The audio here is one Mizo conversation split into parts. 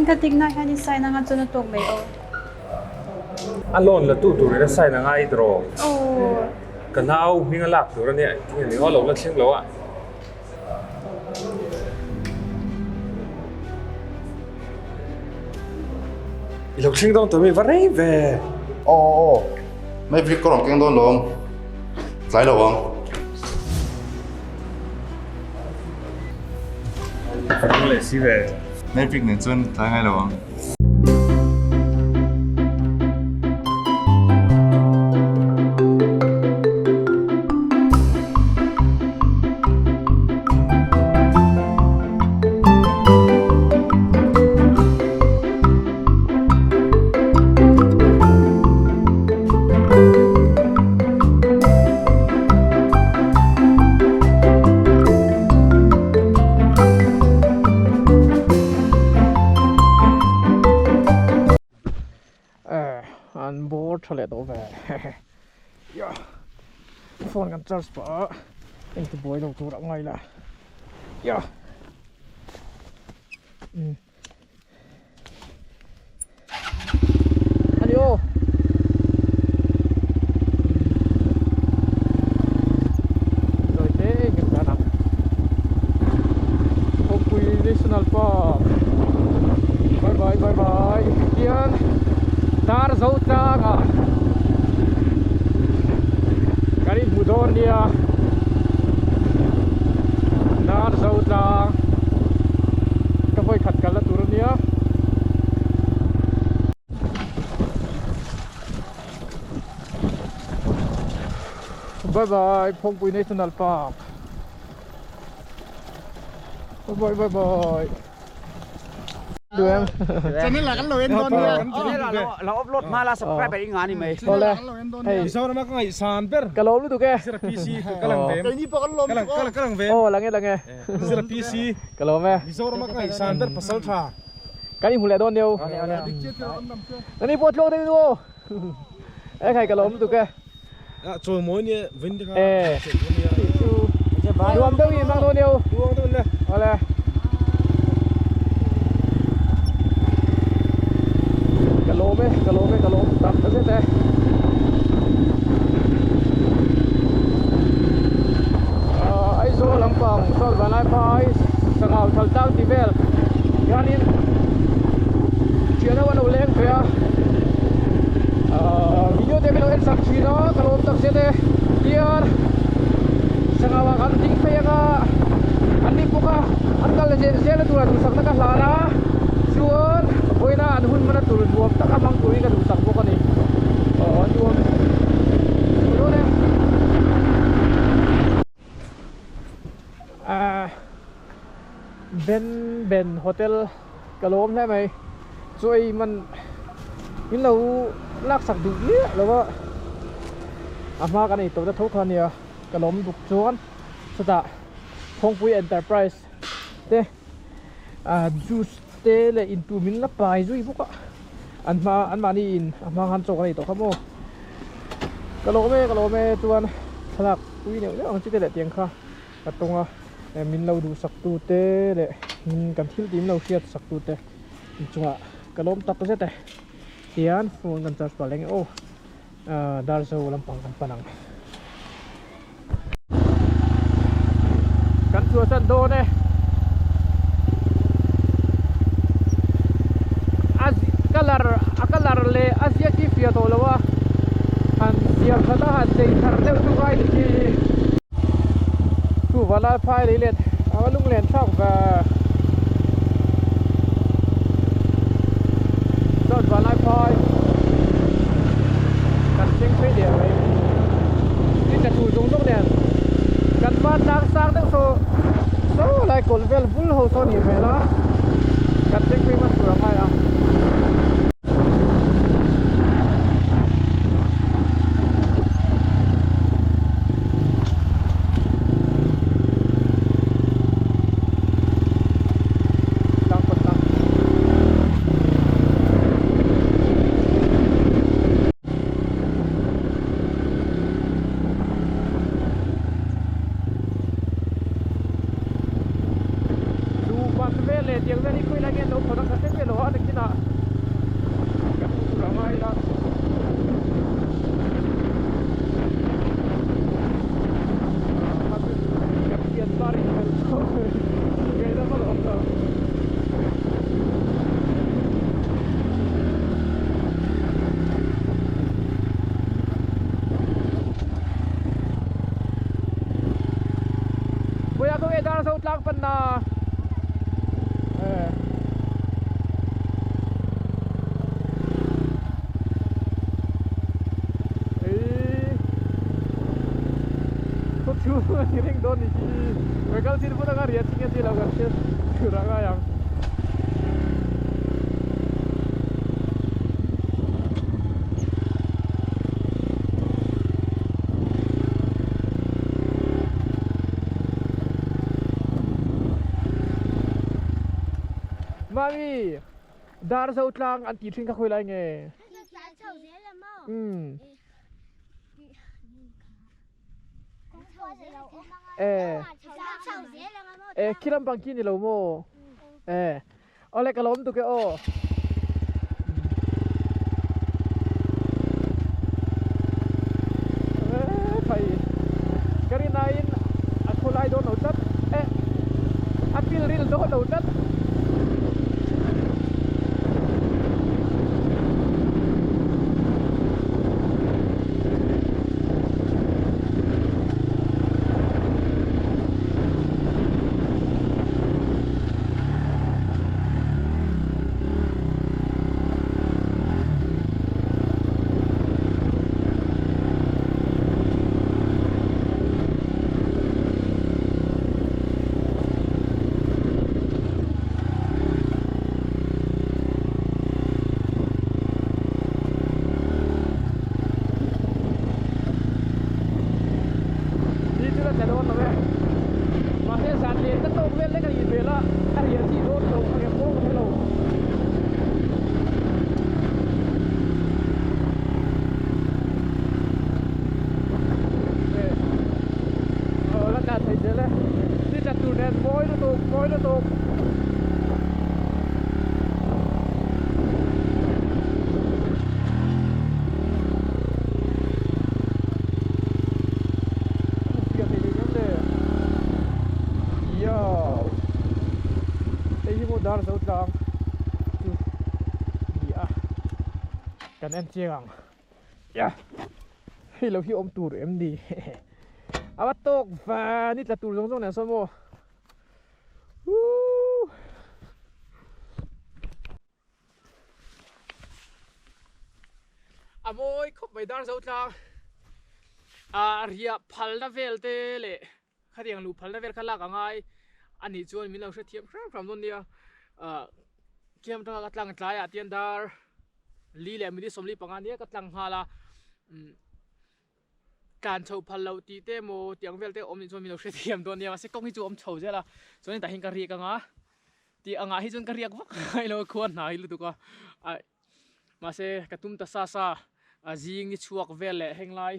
Line ka tik na hian i sign anga chuan a tawk mai aw. A loan la tu turin a sign anga i draw. Aw. Ka nau hming a lak tur ania engtin nge ni aw lo la thleng lo a. I lo thleng dawn tawh mi va rei ve. Aw aw aw Maverick ka rawn keng dawn lo ang tlai lo ang. Ka rang leh si ve. Maverick nen chuan tlai ngai lo ang. An bawr tha leh tawh ve phone kan charge pah a engti buai lo tur a ngai la Ani aw. Rồi thế người ta nằm. Phongpui National Park. Bye bye bye bye. Tian dar zo tlang ah kan inhmu dawn nia. Dar zo tlang. Ka vawi khat kalna tur ania. Bye bye Phawngpui National Park. Bye bye bye bye. Duem. Channel ah kan lo en dawn nia. Channel ah lo upload hma la subscribe a inga ni mai. Awle. Hei. Mizoram a ka ngaihsan ber. Ka lawm lutuk e. Zira PC ka lang ve. Keini pawh kan lawm lutuk aw. Ka lang ve. Aw lang e lang e. Zira PC. Ka lawm e. Mizoram a ka ngaihsan ber pasal tha. Kan inhmu leh dawn neu. Nani pawh tluang deuh in aw. E khai ka lawm lutuk e. A chawi mawi nia vin te kha. E. Nuam deuh in hmang dawn neu. Tluang deuh le. Awle. Ka lawm e, ka lawm e, ka lawm tak zet e. Aizawl lampang sawn vanlai phai sangau thal tlang tih vel hianin thian ho an lo leng ve a video te min lo en sak thin a ka lawm tak zet e tian sangau ah kan ding phei anga an ni bawk a an kal leh zel na turah duhsakna ka hlan a chuan vawiina an hun hmana tur nuam taka hmang turin ka duhsak bawk a ni aw an nuam dawn e. Ahh Ben Ben hotel ka lawm hle mai chu ei man in lo laksak duh miah lo a a hma kan ei tawhna tho kha ania ka lawm bawk chuan chutah Phawngpui Enterprise te ahh juice te leh intur min la pai zui bawk a an hma an mahni in a hma khan chaw kan ei tawh kha maw ka lawm e ka lawm e chuan thlalak pui neuh neuh ang chi te leh tiang kha ka tawng a min lo duhsak tu te leh min kan thil tih min lo hriat sak tu te inchungah ka lawm tak zet e tian phone kan charge pah leh nge aw ah darzo lampang kan pan ang. Kan chhuahsan dawn e. A colour a colour leh a ziak hi fiah tawh lo a han siam that a han chei thar deuh chu ngai ni khi chu vanlai phai lei let a va lunglen thlak ve chuan vanlai phai kan thleng phei der mai. Tin a tul zawng zawng nen kan van tlang sang deuh saw saw lai kawlh vel vul ho saw ni hmel a kan thleng phei hman tur a ngai a. pan na eh thu ring dawn ni hi ka kal chin pawh anga riah chi nge chi lo kan hriat tur a ngai ang. Mami, dar zo tlang an ti thin kha khawi lai nge? Umm. Eh. Eh, khi lampang khi ni lo maw? Eh. Awle ka lawm tuk e aw. Eh, thai. Ka rin aiin a khawlai dawn lo tlat. Eh, a pil ril dawn lo tlat. Ni chu la tla dawn lo e. Mahse zan lian ka tawk vel lek a nih hmel a, a riah chi dawn lo a rem pawh ka hre lo. Aw la tla thei zel e. Ni tla tur nen mawi lutuk mawi lutuk. Hei hi maw dar zo tlang chu ni a kan en chiang ang ya hei lo hi awm tur em ni a va tawk van i tla tur zawng zawng nen sawn maw Woo! A mawi khawp mai dar zo tlang a riah phalna vel te leh khatiang luh phalna vel kha lak a ngai a nih chuan min lo hrethiam hram hram dawn nia ah khiam atanga ka tlang tlaiah tian dar li leh minute sawmli panga nia ka tlang nghal a umm. Tlan chho phal loh tih te emaw tih ang vel te awm nih chuan min lo hrethiam dawn nia mahse kawng hi chu a awm chho zel a chuan hetah hian ka riak anga tih angah hi chuan ka riak vak ngai lo a khua hnai lutuk a ah mahse ka tum ta sa sa a zing ni chhuak vel leh heng lai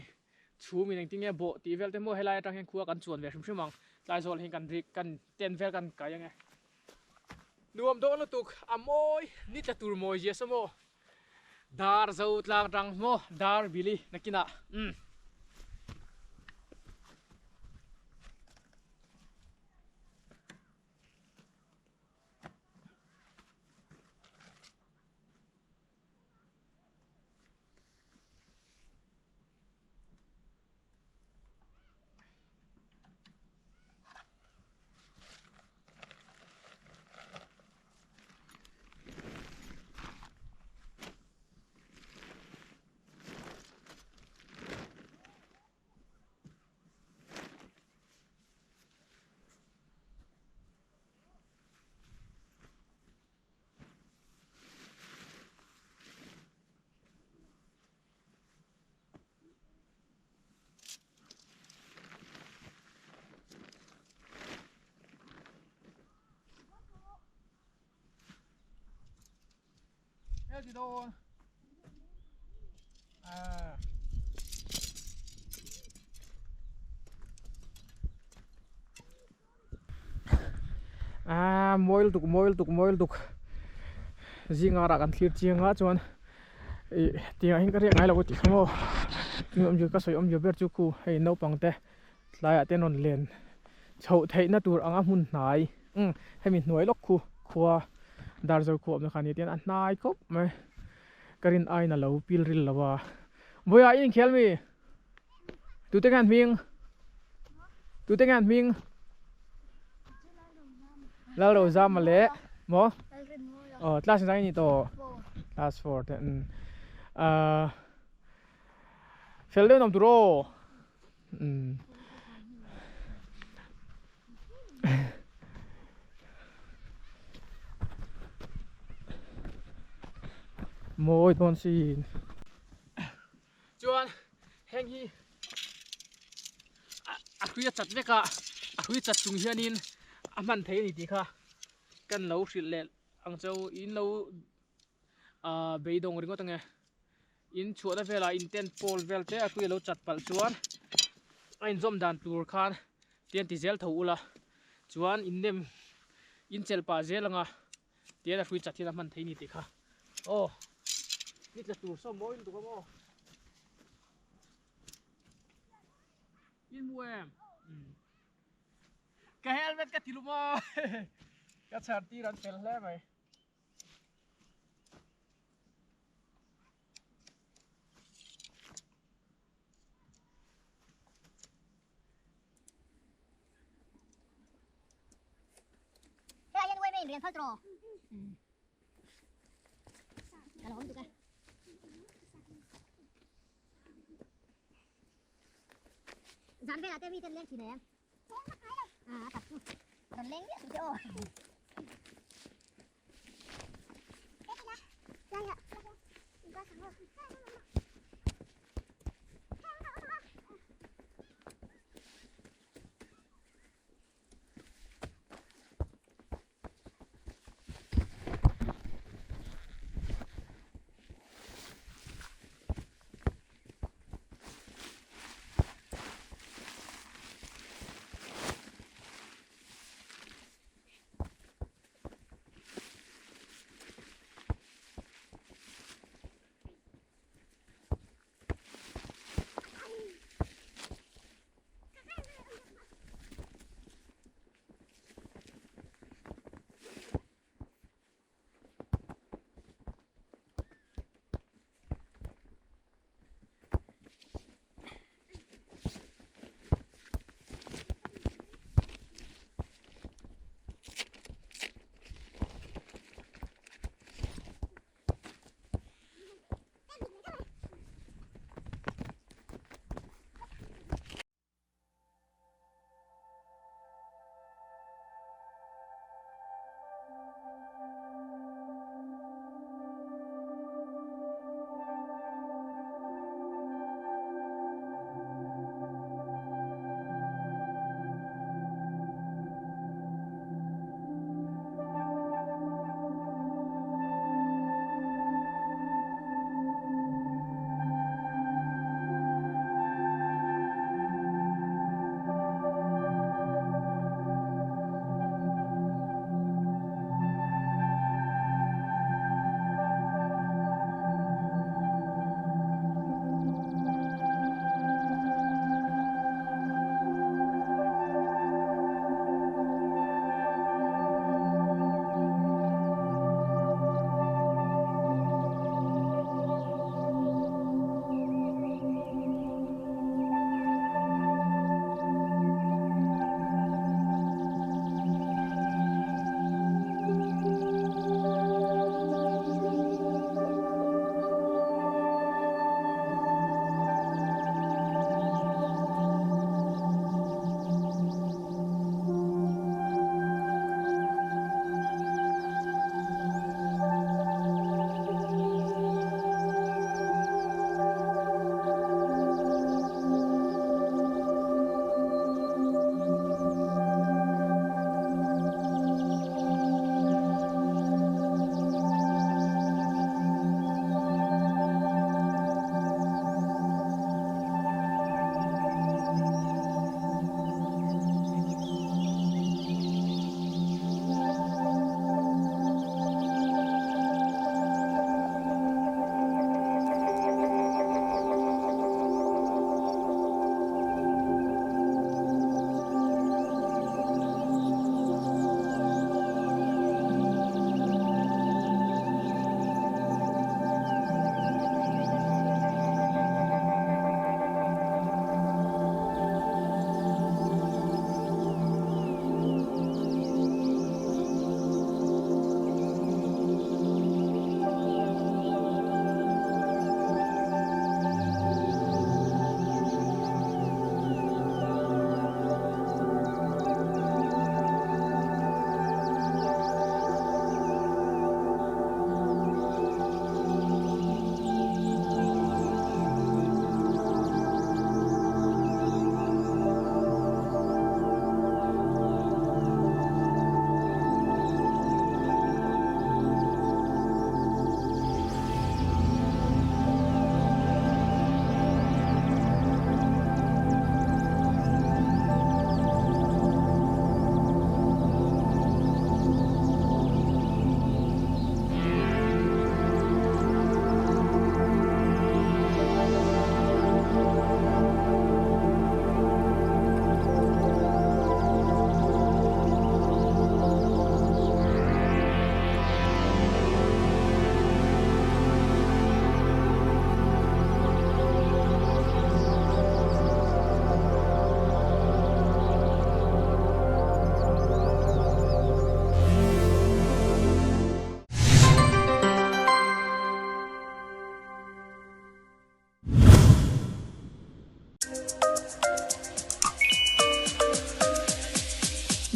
chhum in engtin nge bawh tih vel te maw helai atang hian khua kan chuan ve hrim hrim ang tlai zawh hian kan rik kan tent vel kan kai ange nuam dawn lutuk a mawi ni tla tur mawi zia saw maw. Dar zo tlang tang maw dar bili nakinah umm. Ah mawi lutuk mawi lutuk mawi lutuk zinga rah kan thlir chiang a chuan ih tiangah hian ka riak ngai lo tih kha maw chu awmzia ka sawi awmzia ber chu khu hei naupang te tlaiah te an rawn len chhoh theihna tur anga hmun hnai umm hemi hnuai lawk khu khua Darzo khua awmna kha a ni tian a hnai khawp mai ka rin aiin a lo pil ril lo a vawiah i inkhel mi tute nge an hming tute nge an hming. Lalrozama leh maw aw class engzah nge ni tawh class four te umm ahh fel deuh in awm tur aw umm. Mawi dawn sin chuan heng hi a hlui a chat vek a a hlui chat chung hianin a hman theih a ni tih kha kan lo hrilh leh ang che u in lo ah beidawng ringawt ange in chhuahna velah in tent pole vel te a hlui a lo chat palh chuan a inzawm dan tur khan tian ti zel tho ula chuan in nem in chelh pah zel anga tian a hrui chat hian a hman theih a ni tih kha aw ni tla tur saw mawi lutuk a maw in hmu em ka helmet ka ti lum a ka chhar tir an fel hle mai.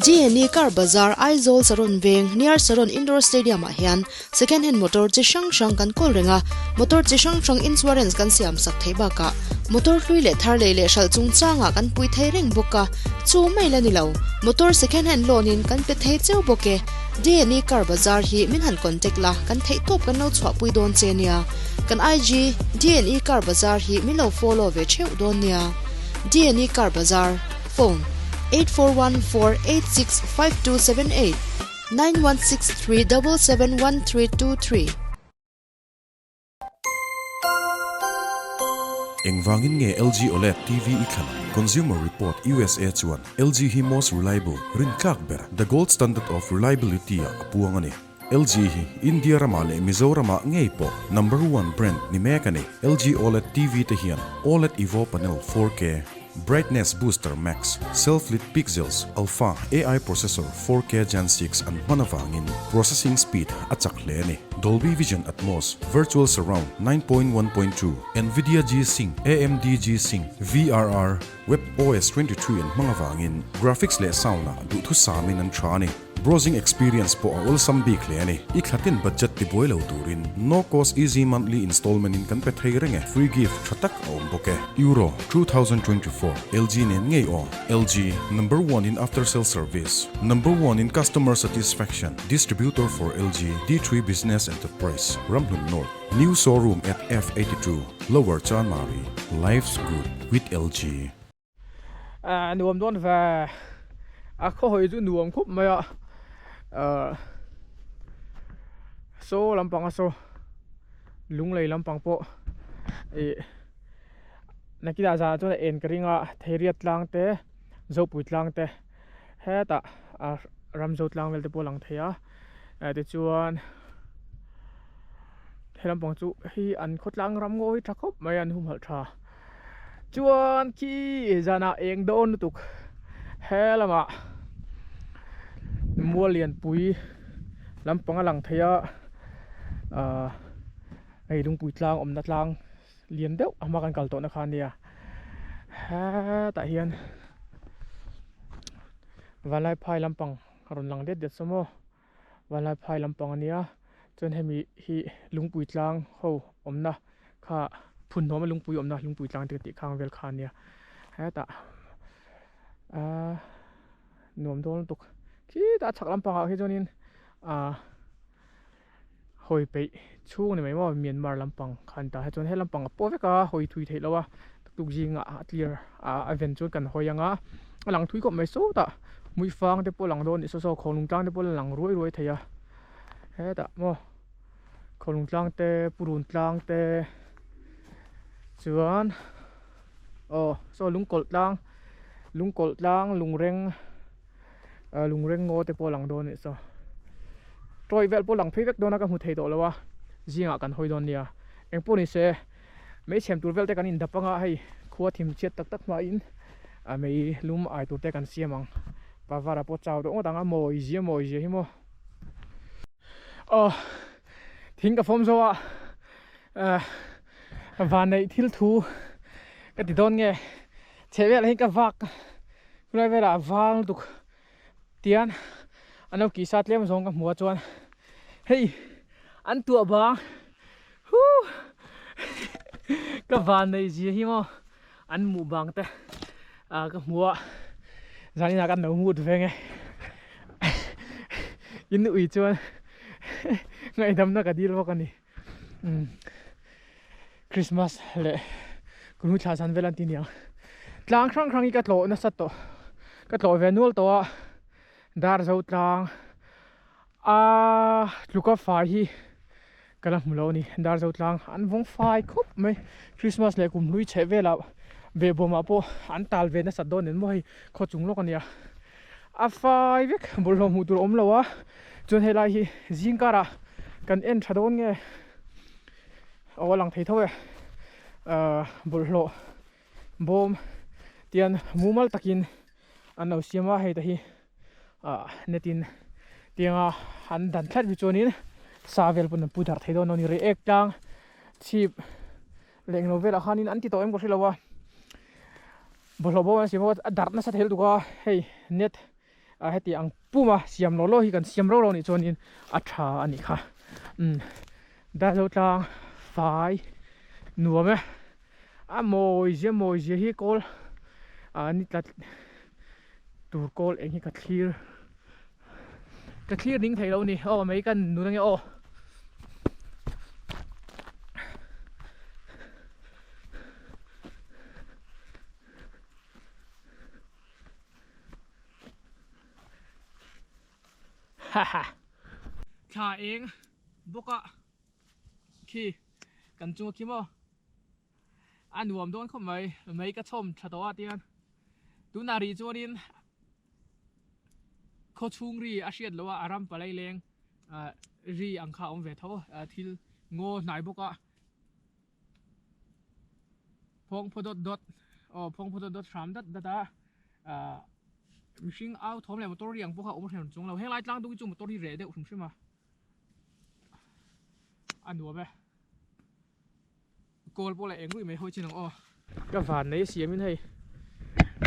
GNE Car Bazar, Aizawl Saron Veng, near Saron Indoor Stadium ah hian Second hand motor chi hrang hrang kan kawl reng a, motor chi hrang hrang insurance kan siam sak theih bakah motor hlui leh thar lei leh hralh chungchangah kan pui thei reng bawk a, chu mai la ni lo, motor second hand loan in kan pe thei cheu bawk e. DNE Car Bazar hi min han contact la, kan theih tawp kan lo chhuahpui dawn che nia. Kan IG DNE Car Bazar hi min lo follow ve theuh dawn nia. DNE Car Bazar, Phone, 8414865278. 9163 771323. Engvangin nge LG OLED TV i thlan ang? Consumer Report usa chuan LG hi most reliable, rintlak ber, the gold standard of reliability ah a puang a ni. LG hi India ramah leh Mizoramah ngei pawh number one brand ni mek a ni. LG OLED TV te hian OLED Evo panel 4K, Brightness Booster Max, Self-Lit Pixels, Alpha AI Processor 4K Gen 6 an hman avangin processing speed a chak hle a ni. Dolby Vision Atmos, Virtual Surround 9.1.2, Nvidia G-Sync, AMD G-Sync, VRR, WebOS 23 an hmang avangin graphics leh sound-ah duhthusamin an tha a ni. Browsing experience pawh a awlsam bik hle a ni. I thlatin budget tibuai lo turin no cost easy monthly installment in kan pe thei reng e. Free gift tha tak a awm bawk e. Euro 2024 LG nen ngei aw. LG, number one in after sale service, number one in customer satisfaction, distributor for LG, D3 Business Enterprise, Ramhlun North, new showroom at F82, Lower Chanmari, life's good with LG. A nuam dawn ve a khaw hawi chu nuam khawp mai a ahh saw lampang a saw lunglei lampang pawh ih nakinah zanah chuan a en ka ring a theiriat tlang te zopui tlang te hetah ah ramzo tlang vel te pawh a lang thei a tichuan he lampang chu hei an khawtlang ram ngawi tha khawp mai a an humhalh tha. Chuan khi zanah eng dawn lutuk he lamah mual lianpui lampang a lang thei a ahh hei lungpui tlang awmna tlang lian deuh a hma kan kal tawhna kha ania hetah hian vanlaiphai lampang a rawn lang det det saw maw. Vanlaiphai lampang a nia chuan hemi hi lungpui tlang ho awmna kha phun hnawma lungpui awmna lungpui tlang te tih khang vel kha a nia hetah ahh nuam dawn lutuk khitah a chhak lampangah khi chuanin ahh hawi peih chhung a ni mai maw Myanmar lampang kha a ni ta chuan he lampang a paw vek a hawi thui theih loh a tuk zingah a clear ah a ven chuan kan hawi ang a a lang thui khawp mai sawtah muifang te pawh a lang dawn a ni saw saw khawnglung tlang te pawh a lang ruai ruai thei a hetah maw khawnglung tlang te purun tlang te chuan aw saw lungkawlh tlang lungkawlh tlang lungreng ah lungreng ngaw te pawh a lang dawn a ni saw tawih vel pawh a lang phei vek dawn a ka hmu thei tawh lo a zingah kan hawi dawn nia engpawh ni se. Mei chhem tur vel te kan indap anga hei khua thim chhiat tak tak hmain a mei lum ai tur te kan siam ang pavara pawh chau tawh ngawt ang a mawi zia mawi zia hi maw aw thing ka fawm zo a eh vanneih thil thu ka ti dawn nge chheh velah hian ka vak khulai velah a vang lutuk tian an lo kih sa tlem zawng ka hmuh ah chuan hei an tuah bang Huu ka van nei zia hi maw an muh bang te ah ka hmu a zanin ah kan lo mut veng e in ui chuan ngaihdamna ka dil bawk a ni umm Christmas leh kum thla zan vel an ti niang tlang hrang hrang hi ka tlawh nasa tawh ka tlawh ve nual tawh a dar zo tlang A tluka fai hi ka la hmu lo a ni. Darzo tlang an vawng fai khawp mai. Christmas leh kum hlui chheh velah behbawmah pawh an tal ve nasat dawn nen maw hei khaw chung lawk a nia. A fai vek bawlhhlawh hmuh tur a awm lo a, chuan helai hi zing karah kan en tha dawn nge aw a lang thei tho e ahh bawlhhlawh bawm tian mumal takin an lo siam a hei te hi. ah net in tianga an dan thlat hi chuanin sa vel pawn an pu darh thei dawn a ni rei ek tlang chhip leh englo velah khanin an ti tawh em ka hrelo a bawlhhlawh bawm an siam a a darh nasa thei lutuk a hei net Heti ang puma siam law law hi kan siam rau rau nih chuanin a tha a nih kha. Umm Darzo tlang fai nuam e. A mawi zia mawi zia hi kawl ah ni tlat tur kawl eng hi ka thlir ka thlir ning thei lo a ni. Aw mai kan nun ange aw. Haha. Thla eng bawk a khi kan chunga khi maw a nuam dawn khawp mai mei ka chhawm tha tawh a tihian tunah rih chuanin khaw chhung ri a hriat loh a a ram palai leng ah ri ang kha a awm ve tho a thil ngaw hnai bawk a. Phawng phaw dawt dawt aw phawng phaw dawt dawt hram dat dat a ahh mihring au thawm leh motor ri ang pawh kha a awm hran chuang lo henglai tlang dung hi chu motor hi reh deuh hrim hrim a a nuam e kawl pawh leh eng ruih mai hawi chin ang aw ka van nei siam in hei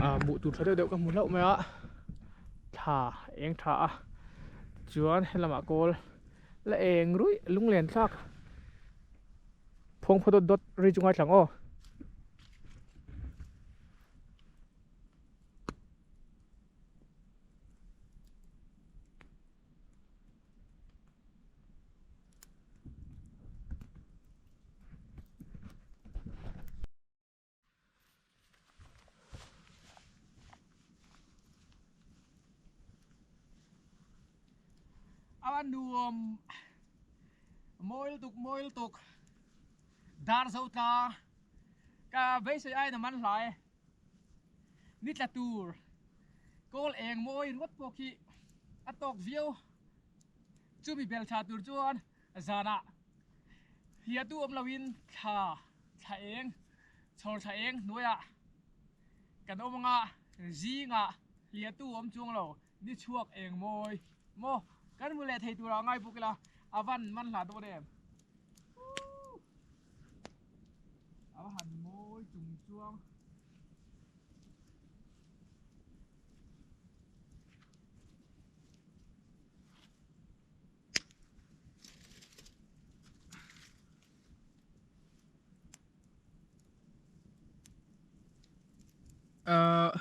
ah hmuh tur tha deuh deuh ka hmu hlauh mai a thla eng tha a chuan helamah kawl la eng ruih lunglen thlak. Phawng phaw dawt dawt ri chu ngaithla ang aw. A nuam mawi lutuk mawi lutuk dar zo tla ka beisei aiin a man hlai ni tla tur kawl eng mawi ringawt pawh khi a tawk viau chumi bel tha tur chuan zanah hliahtu awm loin thla thla eng chhawr thla eng hnuaiah kan awm anga zingah hliahtu awm chuang lo. Ni chhuak eng mawi maw kan hmu leh thei turah ngai bawk ila a van man hlah dawn em a va han mawi chung chuang Uh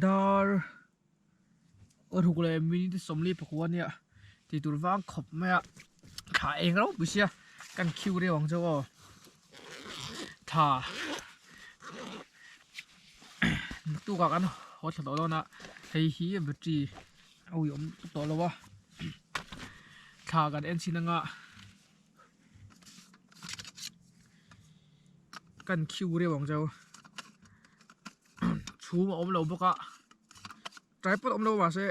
Dar ruk leh minute sawmli pakua ania tih tur vang khawp mai a thla eng ropui sia kan khiu reuh ang chu aw thla naktukah kan haw thla tawh dawn a hei hi battery a ui awm tawh lo a thla kan en chhin anga kan khiu reuh ang chu chhum a awm lo bawk a tripod awm lo mahse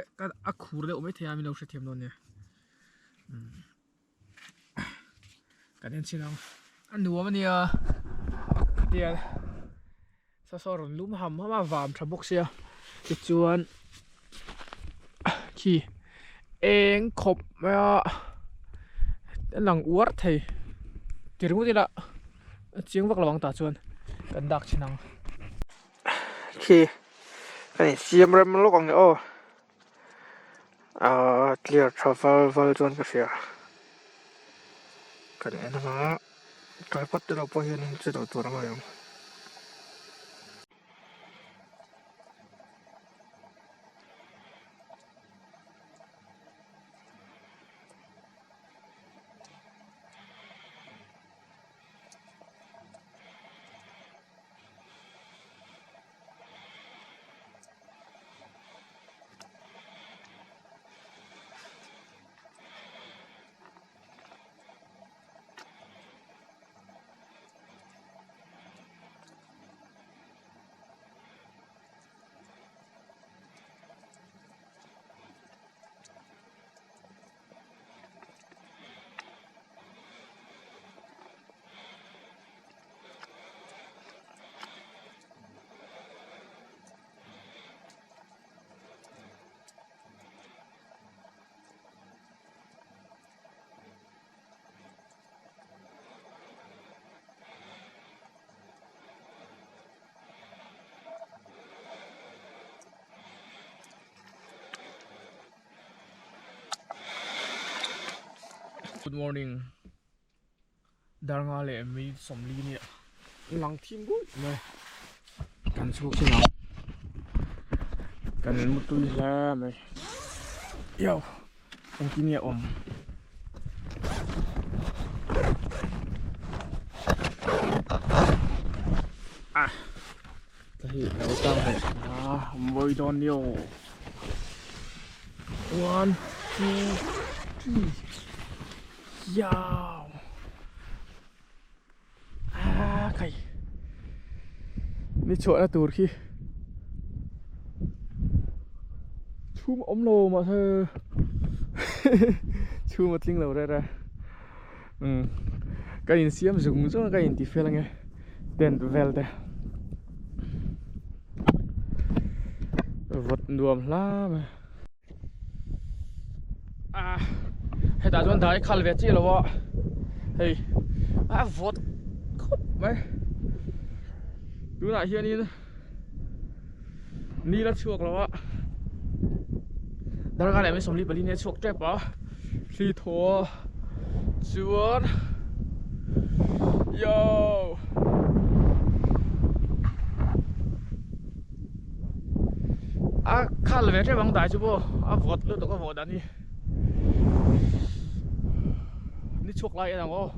a khur deuh maithei a min lo hrethiam dawn nia kan en chhin ang a nuam ania tian saw saw rawn lum ham ham a vam tha bawk sia tichuan khi eng khawp mai a a lang uar thei ti ringawt ila a chiang vak lo ang tah chuan kan dak chhin ang khi ka in siam rem lawk ang e aw ahh clear tha val val chuan ka hria kan en anga tripod te lo pawh hian in che lo tur a ngai ang. Good morning Darnga leh mi sawmli nia lang thim but mai kan chhuak chin ang kan mutui hle mai yo engtin nge awm ah ka hi lo tang leh a mawi dawn ni aw one two three Yow! Ah, khai. Ni chhuahna tur khi. Chhum a awm lo mahse chhum a tling lo reh reh. Umm ka insiam zung zung a ka inti fel ange tent vel te. Vawt nuam hla mai. Ah hetah chuan dai khal ve chiah lo a hei a vawt khawp mai tunah hianin ni la chhuak lo a darkar leh 24 ni a chhuak tep a thli thaw a chuan yo. A khal ve hrep ang dai chu pawh a vawt lutuk a vawt dan hi ni chhuak lai en ang aw.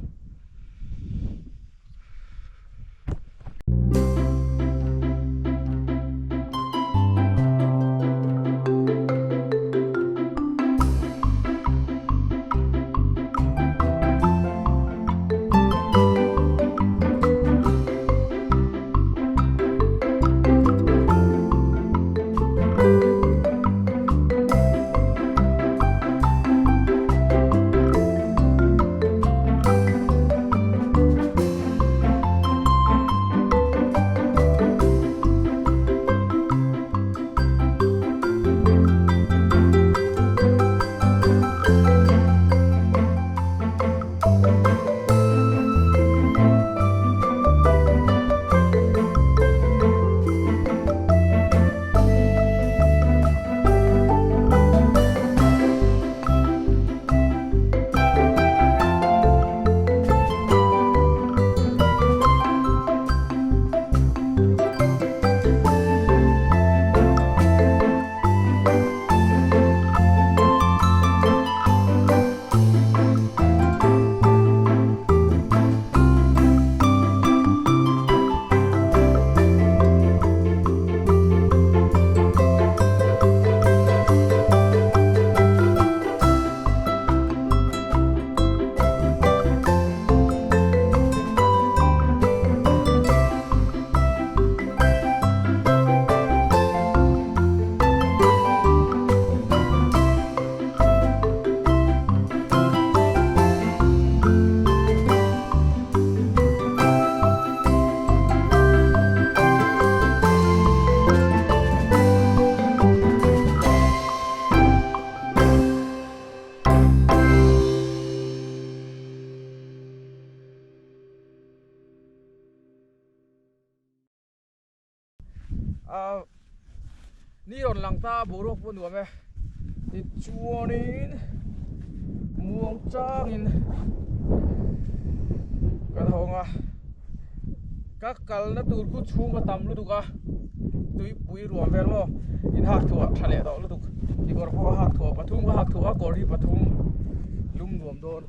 Ah ni rawn lang ta boruak pawh nuam e tichuanin muang changin kan hawng a ka kalna tur khu chhung a tam lutuk a tuipui ruam vel maw in hak thuah tha leh tawh lutuk kekawr pawh a hak thuah pathum ka hak thuah a kawr hi pathum lum nuam dawn.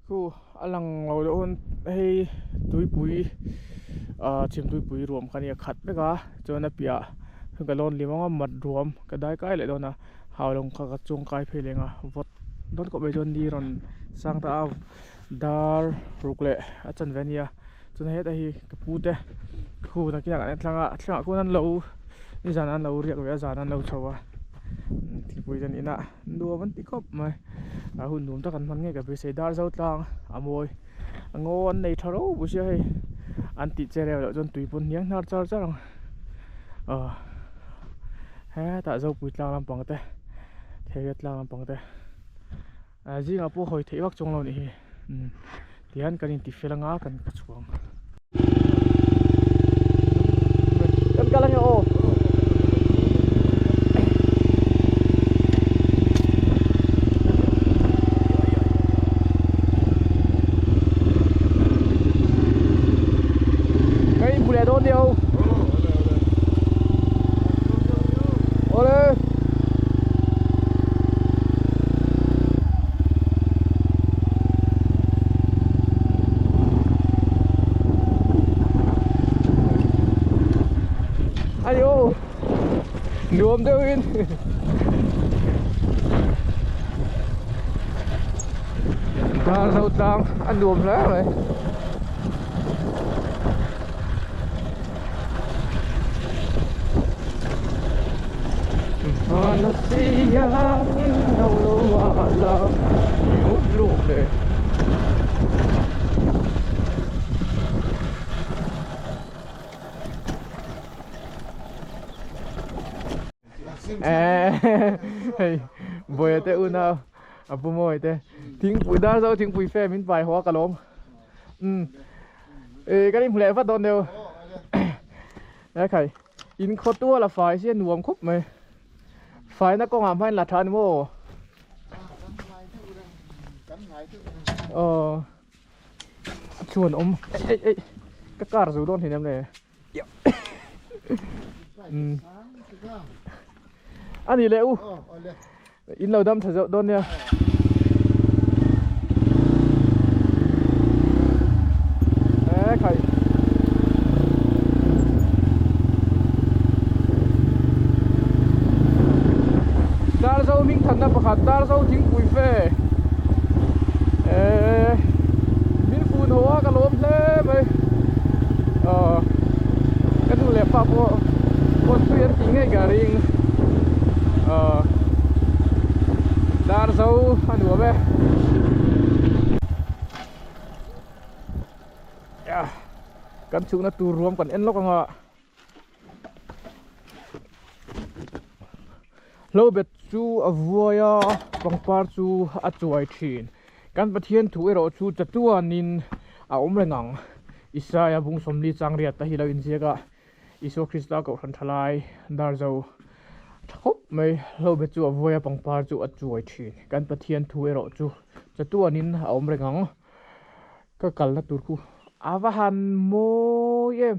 Khu a lang lo deuh hun hei tuipui ah chhim tuipui ruam kha nia khat vek a chuan a piah ka lawn lim ang a mat ruam ka dai kai leh dawn a haulawng kha ka chuang kai phei leng a vawt dawn khawp mai chuan ni rawn sang ta a dar ruk leh a chanve a nia chuan hetah hi ka pu te khu nakinah kan en thlang a thlangah khuan an lo nizan an lo riak ve a zan an lo chho a thingpui te an in a nuam an ti khawp mai a hun nuam tak an hman ngei ka beisei dar zo tlang a mawi a ngaw an nei tha ropui sia hei an tih che reuh loh chuan tui pawn hniang hnar char char ang aw hetah zopui tlang lampang te theiria tlang lampang te. Ah zingah pawh hawi theih vak chuang lo nih hi umm tihian kan inti fel anga kan ka chhuang. kal ange aw. Ka inhmu leh dawn nia o. Awle. Ayo nuam deuhin dar zo tlang a nuam hle mai. Hei buaia te unau a pu mawi te thingpui dar zo thingpui fe min pai haw a ka lawm umm eh ka inhmu leh vat dawn deuh he khai in khaw tual a fai sia nuam khawp mai faina kawngah hmain la tha a ni maw aw chuan awm ei ei ka car zo dawn hleinem le. A ni leh u in lo dam tha zawh dawn nia. E khai. Darzo hming thatna pakhat Darzo thingpui fe e min fun haw a ka lawm hle mai. Aw ka nu leh pa pawh phone thui an tih ngei ka ring aw dar zo a nuam e kan chhukna tur ruam kan en lawk ang a Hlobet chu a vuai a pangpar chu a chuai thin. Kan Pathian thu erawh chu chatuanin a awm reng ang. Isaia bung sawmli chang riat te hi lo inziak a, Isua Krista kohhran tha lai dar zo tha khawp mai. Hlobet chu a vuai a pangpar chu a chuai thin. Kan Pathian thu erawh chu chatuanin a awm reng ang. Ka kalna tur khu a va han mawi em!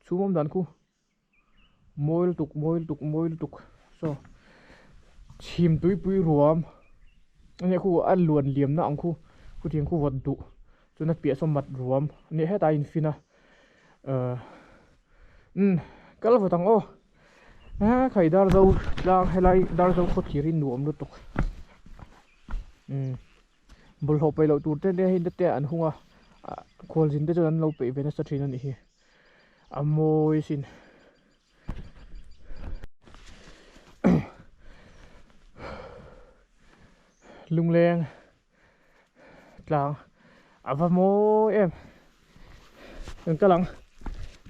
Chhung awm dan khu mawi lutuk mawi lutuk mawi lutuk saw chhim tuipui ruam ania khu a luan liam na ang khu khutiang khu vawt duh chuan a piah saw mat ruam ania hetah a infin a ahh umm kal vawt ang aw a khai dar zo tlang helai dar zo khaw thlir hi nuam lutuk umm. Bawlhhlawh peih loh tur te te hei te an hung a khualzin te chuan an lo peih ve nasa thin a nih hi a mawi sin lungleng tlang a va mawi em kan kal ang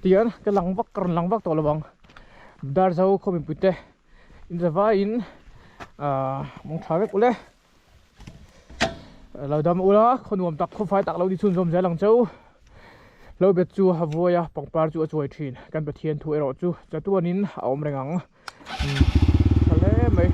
tihian ka lang vak ka rawn lang vak tawh lo ang Darzo khaw mipui te inzavaiin ahh mawng tha vek ule. Lo dam ula khaw nuam tak khaw fai tak lo ni chhunzawm zel ang cheu. Lo bet chu a vuai a pangpar chu a chuai thin. Kan Pathian thu erawh chu chatuanin a awm reng ang. Tha hle mai.